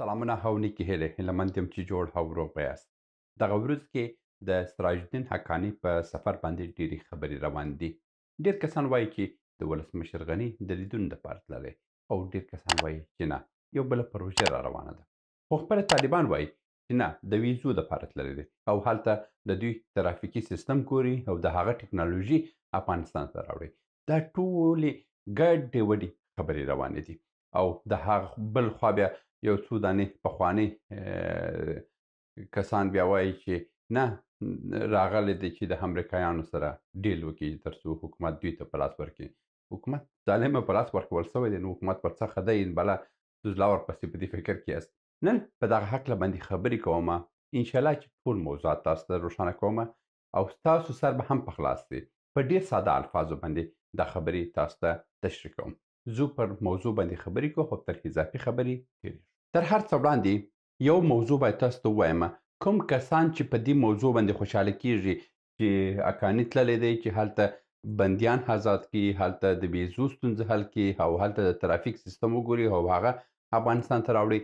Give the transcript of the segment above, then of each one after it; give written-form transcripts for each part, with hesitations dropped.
سلامونه او نیکې هیلې، هیله مند یم چې جوړ او روغ به یاست. دغه ورځ کې د سراج الدین حقاني په سفر باندې ډېرې خبرې روان دي. ډېر کسان وایي چې د ولسمشر غني د لیدونو دپاره تللی او ډېر کسان وایي چې نه، یو بله پروژه را روانه ده. خو خپله طالبان وایي چې نه، د ویزو دپاره تللی دی او هلته د دوی ترافیکي سیستم ګوري او د هغه ټکنالوژي افغانستان ته راوړي. دا ټولې ګډې وډې خبرې روانې دي. او د هغه بل خوا بیا یو څو دانې پخواني کسان بیا وایي چې نه، راغلی دی چې د امریکایانو سره ډیل وکړي تر څو حکومت دوی ته په لاس ورکړي. حکومت ظالمه په لاس ورکول سوی دی، نو حکومت ورڅخه دی، بله لا ورپسې په دې فکر کې یاست. نن په دغه هکله باندې خبرې کوم، انشاءالله چې ټول موضوعات تاسو ته روښانه کوم او ستاسو سر به هم په خلاص دی. په ډېر ساده الفاظو باندې دا خبرې تاسو ته تشریح کوم. زه پر موضوع باندې خبرې کوم، خو تر اضافي خبرې تېرېږو. تر هر څه وړاندې یو موضوع باید تاسو ته ووایم. کوم کسان چې په دې موضوع باندې خوشحاله کیږي چې حقاني تللی دی چې هلته بندیان آزاد کړي، هلته د ویزو ستونزه حل کړي او هلته د ترافیک سیستم وګوري او هغه افغانستان ته راوړي،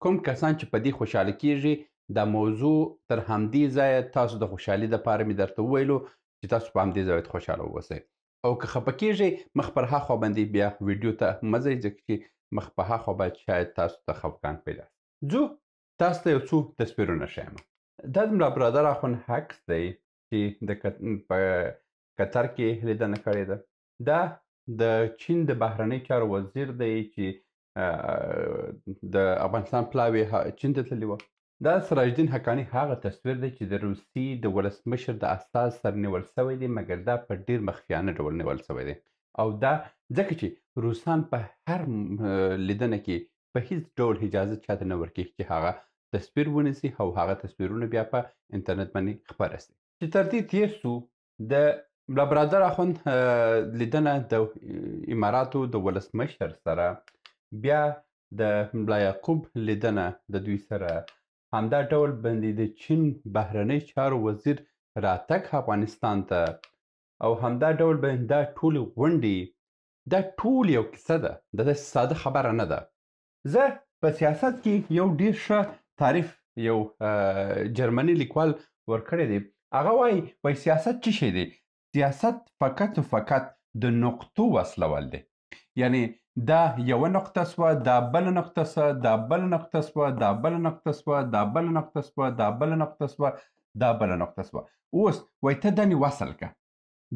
کوم کسان چې په دې خوشحاله کیږي، دا موضوع تر همدې ځایه تاسو د خوشحالي دپاره مې درته وویلو چې تاسو په همدې ځای باید خوشحاله واوسئ. او که خفه کیږئ، مخ پر هاخوا باندې بیا ویډیو ته مه ځئ، ځکه چې مخ په هاخوا باید شاید تاسو ته خفګان پیدا شي. ځو تاسو ته یو څو تصویرونه ښیم. دا د ملا برادر اخوند عکس دی چې د په قطر کې لیدنه کړې ده. دا د چین د بهرنیو چارو وزیر دی چې د افغانستان پلاوی چین ته تللی وه. دا سراج الدین حقاني هغه تصویر دی چې د روسیې د ولسمشر د استاز سره نیول سوی دی، مګر دا په ډېر مخفیانه ډول نیول سوی دی. او دا ځکه چې روسان په هر لیدنه کې په هیڅ ډول اجازه چاته نه ورکوي چې هغه تصویر ونیسي او هغه تصویرونه بیا په انټرنیټ باندې خپاره سي. چې تر دې تېر سو، د ملا برادر اخوند لیدنه د اماراتو د ولسمشر سره، بیا د ملا یعقوب لیدنه د دوی سره، همدا ډول باندې د چین بهرنی چارو وزیر راتګ افغانستان ته، او همدا ډول باندې دا ټولې غونډې، دا ټول یو کیسه ده، دا داسې ساده خبره نه ده. زه په سیاست کې یو ډېر ښه تعریف یو جرمني لیکوال ورکړی دی. هغه وایي سیاست څه شی دی؟ سیاست فقط و فقط د نقطو وصلول دی. یعنی دا یوه نقطه سوه، دا بله نقطه سوه، دا بله نقطه سوه، دا بله نقطه سوه، دا بله نقطه سوه، دا بله نقطه سوه، دا بله نقطه سوه. اوس وایي ته دا وصل که،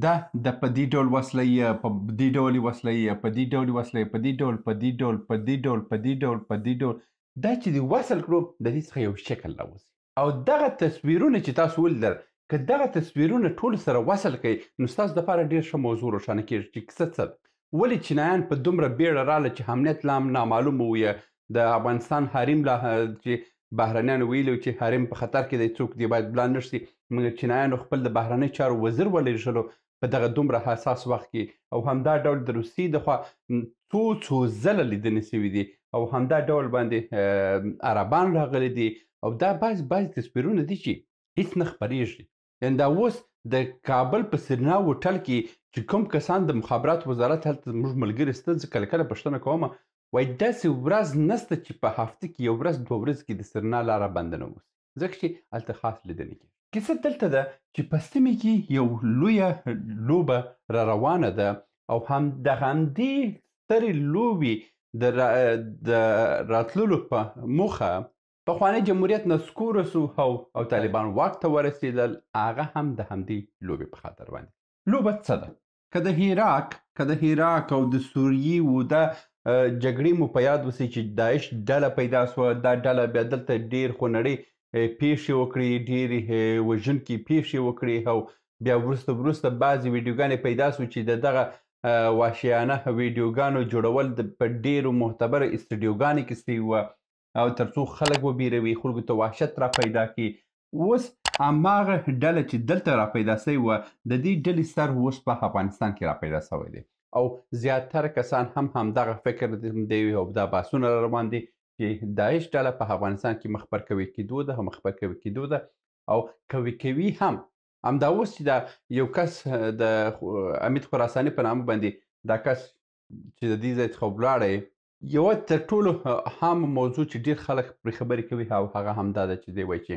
دا د په دې ډول وصلوي، په دې ډول یې وصلوي، په دې ډول یې وصلوي، په دې ډول، په دې ډول، په دې ډول، په دې ډول، په دې ډول، دا چې دې وصل کړو د دې څخه یو شکل راوځي. او دغه تصویرونه چې تاسو ولیدل، که دغه تصویرونه ټول سره وصل کړئ نو ستاسو دپاره ډېر ښه موضوع روښانه کېږي چې کیسه څه ده. ولې چینایان په دومره بیړه راغله چې امنیت لا هم نامعلوم و، یا د افغانستان حریم لا چې بهرنیانو ویلي و چې حریم په خطر کې دی، څوک دې باید بلان نه شي، مګر چینایانو خپل د بهرنیو چارو وزیر ولېږلو په دغه دومره حساس وخت کې. او همدا ډول د روسیې د خوا څو څو ځله لیدنې سوي دي، او همدا ډول باندې عربان راغلي دي. او دا بعض بعض تصویرونه دي چې هیڅ نه خپرېږي. یعنی دا اوس د کابل په سرینا هوټل کې چې کوم کسان د مخابرات وزارت هلته زموږ ملګري سته، زه کله کله پوښتنه کوم، وایي داسې ورځ نسته چې په هفته کې یو ورځ دوه ورځې کې د سرینا لاره بنده نه اوسي، ځکه چې هلته خاص لیدنې کېږي. کیسه دلته ده چې په سیمې کې یو لویه لوبه را روانه ده، او هم د همدې سترې لوبې د راتللو په موخه پخوانی جمهوریت نسکور سو او طالبان واک ته ورسېدل، هغه هم د همدې لوبې په خاطر باندې. لوبه څه ده؟ که د عراق او د سوریې و دا جګړې مو په یاد وسي چې داعش ډله پیدا سوه، دا ډله بیا دلته ډېر خونړۍ پېښې وکړې، ډېرې وژونکې پېښې وکړې، او بیا وروسته وروسته بعضې ویډیوګانې پیدا سوې چې د دغه وحشیانه ویډیوګانو جوړول په ډېرو معتبرو استودیوګانو کې سوي وه، او تر څو خلک وبېروي، خلکو ته وحشت را پیدا کړي. اوس هماغه ډله چې دلته را پیدا سوې وه، د دې ډلې سر اوس په افغانستان کې را پیدا سوی دی، او زیاتره کسان هم همدغه فکر دی او دا بحثونه را روان دي چې داعش ډله په افغانستان کې مخ پر قوي کېدو ده، مخ پر قوي کېدو ده، او قوي کوي هم. همدا اوس چې دا یو کس د امید خراساني په نامه باندې دا کس چې د دې ځای څخه ولاړی، یوه تر ټولو عامه موضوع چې ډېر خلک پرې خبرې کوي او هغه هم دا ده چې دی وایي چې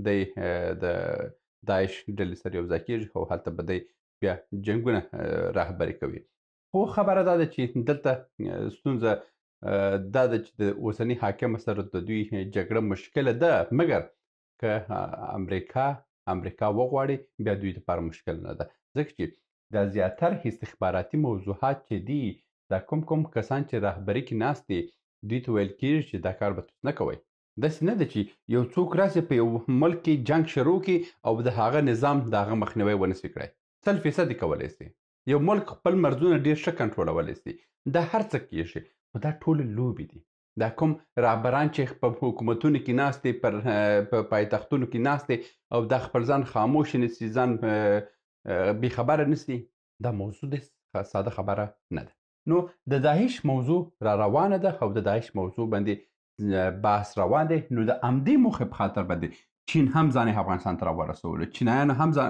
دی د داعش ډلې سره یو ځای کېږي او هلته به دی بیا جنګونه رهبري کوي. خو خبره دا ده چې دلته ستونزه دا ده چې د اوسني حاکم سره د دوی جګړه مشکله ده، مګر که امریکا وغواړي بیا دوی لپاره مشکل نه ده، ځکه چې دا زیاتره استخباراتي موضوعات چې دي، دا کوم کوم کسان چې رهبري کې ناست دي دوی ته ویل کېږي چې دا کار به تاسو نه کوئ. داسې نه ده چې یو څوک راسي په یو ملک کې جنګ شروع کړي او د هغه نظام د هغه مخنیوی ونه سي کړی. 100% یې کولی سي. یو ملک خپل مرزونه ډېر ښه کنټرولولی سي. دا هر څه کېږي، خو دا ټولې لوبې دي. دا کوم رهبران چې په حکومتونو کې ناست دي، په پایتختونو کې ناست دي او دا خپل ځان خاموش نیسي، ځان بېخبره نیسي، دا موضوع د ساده خبره نه ده. نو د داعش موضوع را روانه ده او د داعش موضوع باندې بحث روان دی. نو د همدې موخې په خاطر باندې چین هم ځان افغانستان ته راورسولو، چینایانو هم ځان،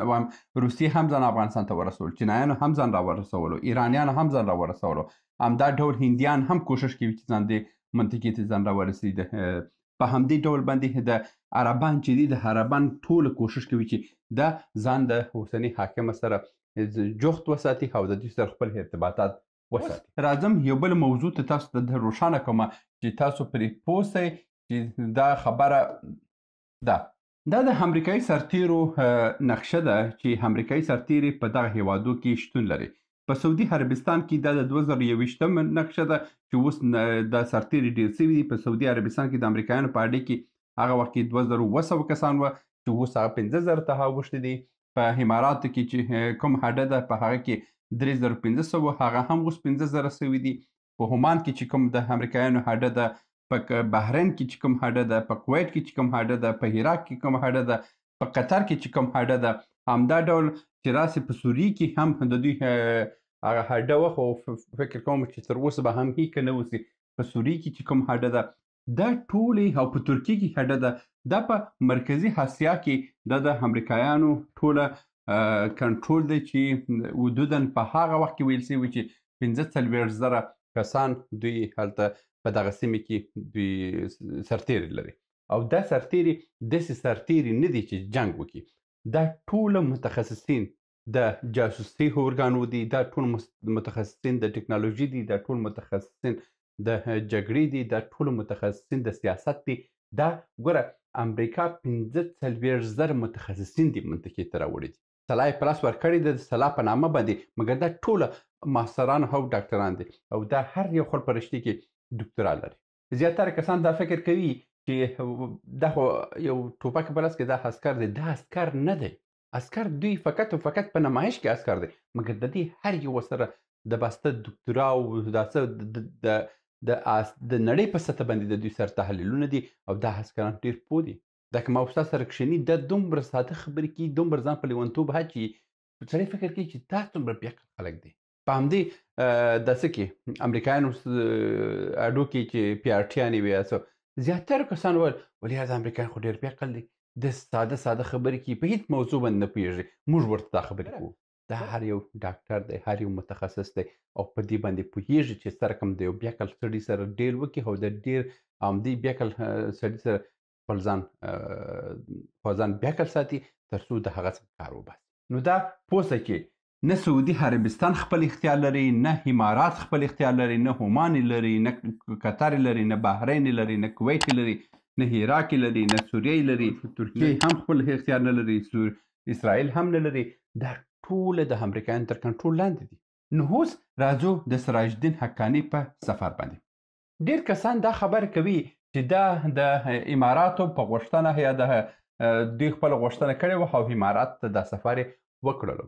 روسیې هم ځان افغانستان ته ورسولو، چینایانو هم ځان راورسولو، ایرانیانو هم ځان راورسولو، همدا ډول هندیان هم کوشش کوي چې ځان دې منطقې ته ځان راورسوي. په همدې ډول باندې د عربان چې دي، د عربان ټول کوشش کوي چې دا ځان د اوسني حاکم سره جوخت وساتي او د دوی سره خپل ارتباطات وساتي. راځم یو بل موضوع ته تاسو ته روښانه کوم چې تاسو پرې پوه سئ چې دا خبره ده. دا د امریکایي سرتیرو نقشه ده چې امریکایي سرتیري په دغه هیوادو کې شتون لري. په سعودي عربستان کې دا د 2021 نقشه ده چې اوس دا سرتیري ډېر سوي دي. په سعودي عربستان کې د امریکایانو په اډې کې هغه وخت کې 2700 کسان وه چې اوس هغه 5000 ته اوښتي دي. په اماراتو کې چې کوم هډه ده په هغه کې 3500، هغه هم اوس 5000 سوي دي. په عمان کې چې کوم د امریکایانو هډه ده، په بحرین کې چې کوم هډه ده، په کویت کې چې کوم هډه ده، په عراق کې کوم هډه ده، په قطر کې چې کوم هډه ده، همدا ډول چې راسي په سوریې کې هم د دوی هغه هډه وه، خو فکر کوم چې تر اوسه به هم هیڅ نه اوسي. په سوریې کې چې کوم هډه ده دا ټولې، او په ترکیې کې هډه ده، دا په مرکزي اسیا کې دا د امریکایانو ټوله کنټرول دی چې حدوداً په هغه وخت کې ویل سوي چې 45,000 کسان دوی هلته په دغه سیمې کې دوی سرتیري لري. او دا سرتیري داسې سرتیري نه دي چې جنګ وکړي، دا ټوله متخصصین د جاسوسي ارګانو دي، دا ټول متخصصین د ټکنالوژي دي، دا ټول متخصصین د جګړې دي، دا ټول متخصصین د سیاست دي. دا ګوره امریکا 45,000 متخصصین دي منطقې ته راوړي دي. سلا یې په لاس ورکړې ده د سلا په نامه باندې، مګر دا ټوله ماستران او ډاکټران دي او دا هر یو خپل په رشتې کې دوکتورا لري. زیاتره کسان دا فکر کوي چې دا خو یو ټوپک په لاس کې دا عسکر دی، دا عسکر نه دی. عسکر دوی فقط او فقط په نمایش کې عسکر دی، مګر د دې هر یو سره د بسته دوکتورا او دا څه د نړۍ په سطح باندې د دوی سره تحلیلونه دي او دا عسکران ډېر پوه دي. دا که ما استاد سره کښېني دا دومره ساده خبرې کوي، دومره ځان په لیونتوب هچي، سړی فکر کوي چې دا څومره بېعقل خلک دي. په همدې د څه کې امریکایانو اډو کې چې پي آر ټیانې وې، څه زیاتره کسان ویل ولې یار دا امریکایان خو ډېر بېعقل دي، د ساده ساده خبرې کوي، په هېڅ موضوع باندې نه پوهېږي، موږ ورته دا خبرې کوو. دا هر یو ډاکټر دی، هر یو متخصص دی او په دې باندې پوهېږي چې سره کوم د یو بېعقل سړي سره ډېر وکړي او د ډېر همدې بېعقل سړي سره خپل ځان بېعقل ساتي تر څو د هغه څخه کار وباسي. نو دا پوه سه چې نه سعودي عربستان خپل اختیار لري، نه امارات خپل اختیار لري، نه عمان لري، نه قطر لري، نه بحرین لري، نه کویت لري، نه عراق لري، نه سوریه لري، ترکیه هم خپل اختیار نه لري، اسرائیل هم نه لري. دا ټوله د امریکایانو تر کنټرول لاندې دي. نو اوس راځو د سراج الدین حقاني په سفر باندې. ډېر کسان دا خبره کوي چې دا د اماراتو په غوښتنه یا د دوی خپله غوښتنه کړې وه او امارات ته دا سفر یې وکړلو.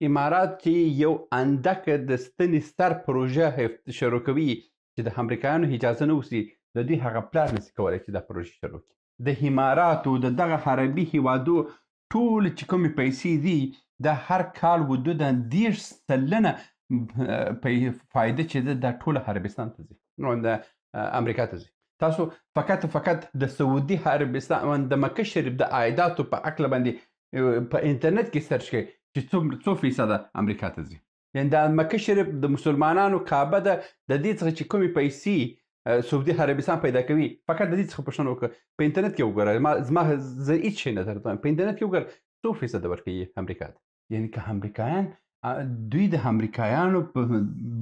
امارات چې یو اندک د ستنې ستر پروژه شروع کوي چې د امریکایانو اجازه نه اوسي، د دوی هغه پلار نسي کولی چې دا پروژه شروع کړي. د اماراتو د دغه عربي هیوادو ټول چې کومې پیسې دي دا هر کال حدوداً 30% فایده چې ده دا ټوله عربستان ته ځي، نو د امریکا ته ځي. تاسو فقط فقط د سعودي عربستان د مکه شریف د عایداتو په هکله باندې په انټرنیټ کې سرچ کړئ چې څو فیصده امریکا ته ځي. یعنی د مکه شریف د مسلمانانو کعبه ده، د دې څخه چې کومې پیسې سعودي عربستان پیدا کوي، فقط د دې څخه پوښتنه وکړه، په انټرنیټ کې وګوره، زما زه هیڅ شی نه درته وایم، په انټرنیټ کې وګوره څو فیصده ورکوي امریکا ته. یعنی که امریکایان دوی د امریکایانو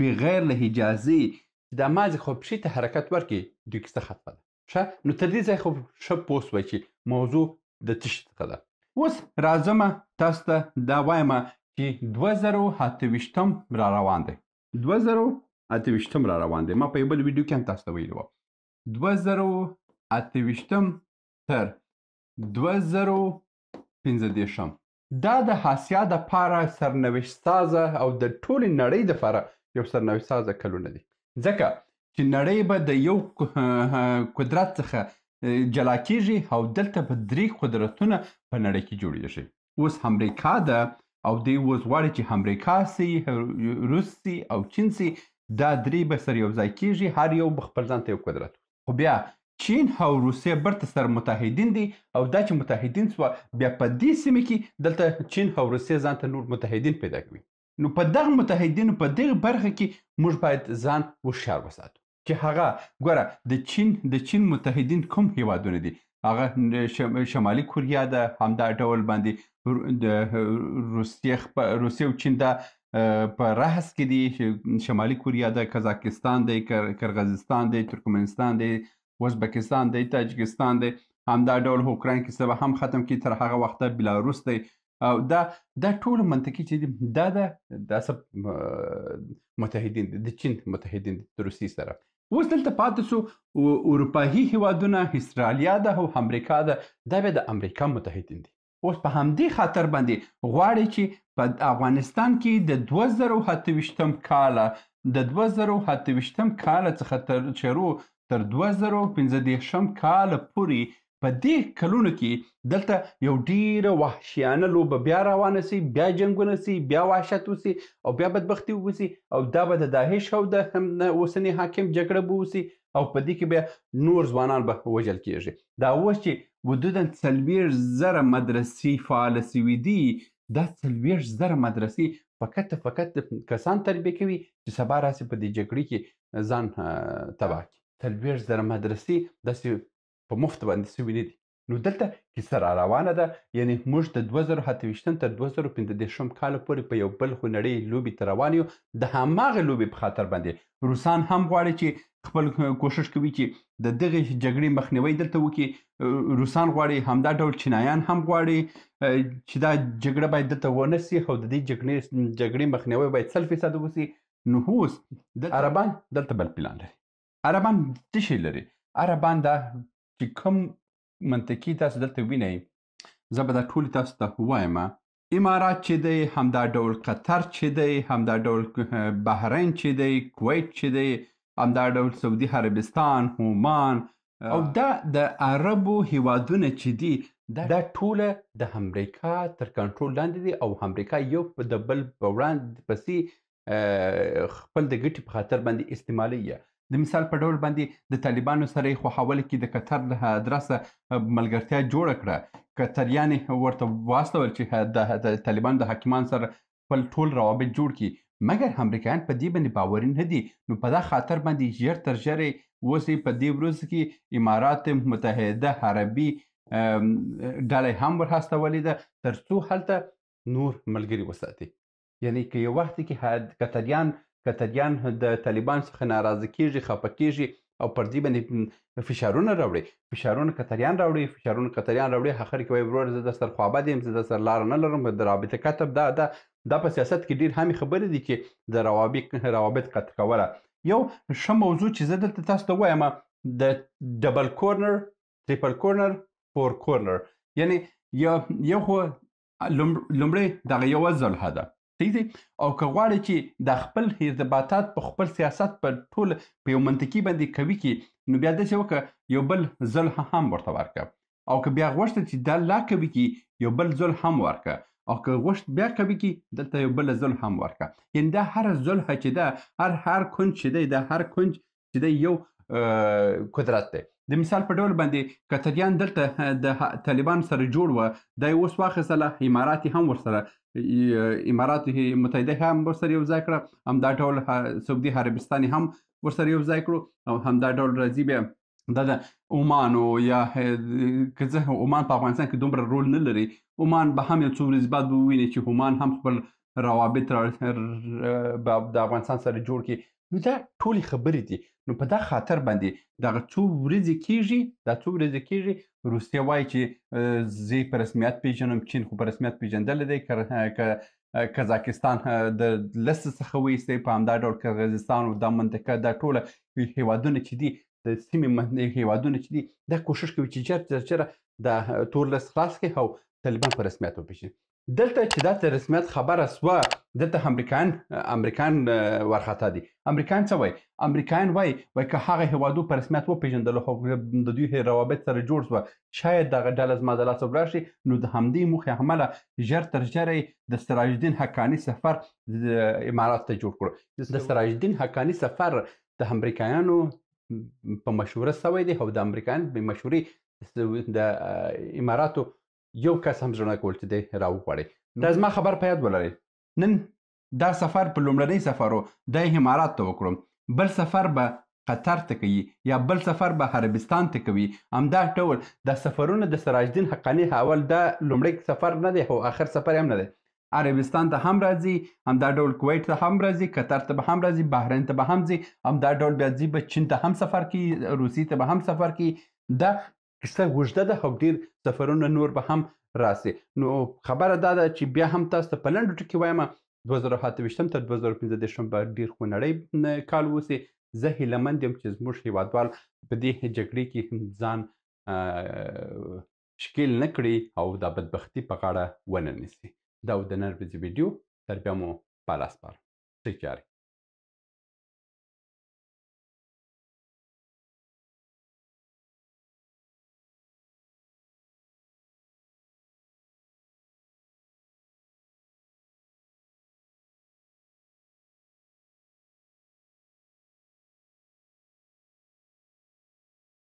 بغیر له اجازې چې دا مازې خو پښې ته حرکت ورکړي، دوی کیسه ختمه ده. ښه، نو تر دې ځایه خو ښه پوه سوی چې موضوع د څه شي څخه ده. اوس راځمه تاسو ته دا وایم چې 2028 را روان دی، 2028 را روان دی. ما په یو بل ویډیو کې هم تاسو ته ویلي وه، 2028 تر 2035 دا د آسیا دپاره سرنوشت سازه او د ټولې نړۍ دپاره یو سرنوشت سازه کلونه دي، ځکه چې نړۍ به د یو قدرت څخه جلا کیږي او دلته به درې قدرتونه په نړۍ کې جوړیږي. اوس امریکا ده او دوی اوس غواړي چې امریکا سي، روس سي او چین سي، دا درې به سره یو ځای کیږي، هر یو به خپل ځان ته یو قدرت. خو بیا چین او روسیه برته سره متحدین دي، او دا چې متحدین سوه بیا په دې سیمې کې دلته چین او روسیه ځان ته نور متحدین پیدا کوي. نو په دغه متحدینو په دغه برخه کې موږ باید ځان هوښیار وساتو چې هغه ګوره د چین متحدین کوم هیوادونه دي، هغه شمالي کوریا ده، همدا ډول باندې د روسیه او چین دا په رحس کې دي، شمالي کوریا ده، قزاقستان دی، کرغزستان دی، ترکمنستان دی، ازبکستان دی، تاجکستان دی، همدا ډول اوکراین کې څه به هم ختم کړي تر هغه وخته بلاروس دی. او دا ټول منطقي چې دي، دا دا څه متحدین دي، د چین متحدین دي د روسیې سره. اوس دلته پاتې سو اروپایي هیوادونه، استرالیا ده او امریکا ده، دا بیا د امریکا متحدین دي. اوس په همدې خاطر باندې غواړي چې په افغانستان کې د 2028 کاله، د 2028 کاله څخه تر شروع تر 2035 کاله پورې په دې کلونو کې دلته یو ډیره وحشیانه لوبه بیا روانه سي، بیا جنګونه سي، بیا وحشت وسي او بیا بدبختي وسي، او دا به د داعش او د اوسني حاکم جګړه به وسي، او په دې کې بیا نور ځوانان به وژل کیږي. دا اوس چې حدوداً 40,000 مدرسې فعاله سوي دي، دا 40,000 مدرسې فقط فقط کسان تربیه کوي چې سبا راسي په دې جګړې کې ځان تباه کړي. 40,000 مدرسې داسې په مفت باندې سوي نه دي. نو دلته کیسه را روانه ده، یعنی موږ د 2028 تر 2035 کاله پورې په یو بل خونړۍ لوبې ته روان یو. د هماغې لوبې په خاطر باندې روسان هم غواړي چې خپل کوشش کوي چې د دغې جګړې مخنیوی دلته وکړي. روسان غواړي، همدا ډول چینایان هم غواړي چې دا جګړه باید دلته ونه سي او د دې جګړې مخنیوی باید 100% وسي. نو اوس عربان دلته بل پلان لري. عربان څه شی لري؟ عربان دا چې کوم منطقي تاسو دلته وینئ، زه به دا ټولې تاسو ته ووایم. امارات چې دی، همدا ډول قطر چې دی، همدا ډول بحرین چې دی، کویت چې دی، همدا ډول سعودي عربستان، عمان، او دا د عربو هیوادونه چې دي، دا ټوله د امریکا تر کنټرول لاندې دي، او امریکا یو د بل په وړاندې پسې خپل د ګټې په خاطر باندې استعمالوي. د مثال په ډول باندې د طالبانو سره یې خو حواله کې د قطر له ادرسه ملګرتیا جوړه کړه، قطریان یې ورته واستول چې د طالبانو د حاکمان سره خپل ټول روابط جوړ کړي، مګر امریکایان په دې باندې باوري نه دي. نو په دا خاطر باندې ژر تر ژره اوس یې په دې ورځو کې امارات متحده عربي ډله هم ورهستولې ده تر څو هلته نور ملګري وساتي. یعنی که یو وخت کې قطریان د طالبان څخه ناراضه کیږي، خفه کیږي او پر دې باندې فشارونه راوړي، فشارونه قطریان راوړي، فشارونه قطریان راوړي، اخر کې وایي ورور زه در سره خوابد یم، زه در سره لاره نه لرم، د رابطه کتب دا په سیاست کې ډېر همې خبرې دي چې د روابط قطع کوله. یو ښه موضوع چې زه دلته تاسو ته وایم، د double corner، triple corner، four corner، یعنی یو خو لومړی دغه یوه ضلع ده، صحیح دی، او که غواړي چې د خپل ارتباطات په خپل سیاست په ټول په یو منطقي باندې قوي کړي، نو بیا داسې وکړه یو بل ضلع هم ورته ورکړه، او که بیا غوښته چې دا لا قوي کړي یو بل ضلع هم ورکړه، او که غوښت بیا قوي کړي دلته یو بل ضلع هم ورکړه. یعنی دا هر ضلع چې ده، هر کنج چې دی، دا هر کنج چې دی یو قدرت دی. د مثال په ډول باندې قطریان دلته د طالبان سره جوړ وه، دا یې اوس واخیستله، امارات یې هم ورسره امارات متحده هم ورسره یو ځای کړه، همدا ډول سعودي عربستان هم ورسره یو ځای کړو، او همدا ډول راځي بیا دا د عمان او یا که څه عمان په افغانستان کې دومره رول نه لري، عمان به هم یو څو ورځې بعد وویني چې عمان هم خپل روابط د افغانستان سره جوړ کړي. نو دا ټولې خبرې دي. نو په دا خاطر باندې دغه څو ورځې کېږي، دا څو ورځې کېږي روسیه وایي چې زه یې په رسمیت پېژنم، چین خو په رسمیت پېژندلی دی، که قزاقستان د لست څخه وایستی، په همدا ډول قرغیزستان او دا منطقه دا ټوله هېوادونه چې دي د سیمې هېوادونه چې دي دا کوشش کوي چې ژر تر ژره د تور لست خلاص کړي او طالبان په رسمیت وپېژني. دلته چې دا د رسمیت خبره سوه، دلته امریکایان ورخطا دي. امریکایان څه وایي؟ امریکایان وایي که هغه هېوادو په رسمیت وپېژندلو خو د دوی روابط سره جوړ سوه، شاید دغه ډله زما د لاسه ولاړ شي. نو د همدې موخې عمله ژر تر ژره یې د سراج الدین حقاني سفر امارات ته جوړ کړو. د سراج الدین حقاني سفر د امریکایانو په مشوره سوی دی او د امریکایانو په مشورې د اماراتو یو کس هم زړه نه کول چې دی راوغواړي. دا زما خبر په یاد ولرئ. نن دا سفر په لومړنی سفر و، دا یې امارات ته وکړو، بل سفر به قطر ته کوي یا بل سفر به عربستان ته کوي. همدا ډول دا سفرونه د سراج الدین حقاني اول دا لومړی سفر نه دی او آخر سفر هم نه دی. عربستان ته هم راځي، همدا ډول کویټ ته هم راځي، قطر ته به هم راځي، بحرین ته به هم ځي، همدا ډول بیا ځي به چین ته هم سفر کوي، روسیې ته به هم سفر کوي. دا کیسه اوږده ده او ډېر سفرونه نور به هم راسي. نو خبره دا ده چې بیا هم تاسو ته په لنډو ټکي وایم، 2028 تر 2035 به ډېر خونړی کال اوسي. زه هیله مند یم چې زموږ هیوادوال په دې جګړې کې ځان ښکېل نه کړي او دا بدبختي په غاړه ونه نیسي. دا و د نن ورځې ویډیو، تر بیا مو په الله سپارم. ښه چارې.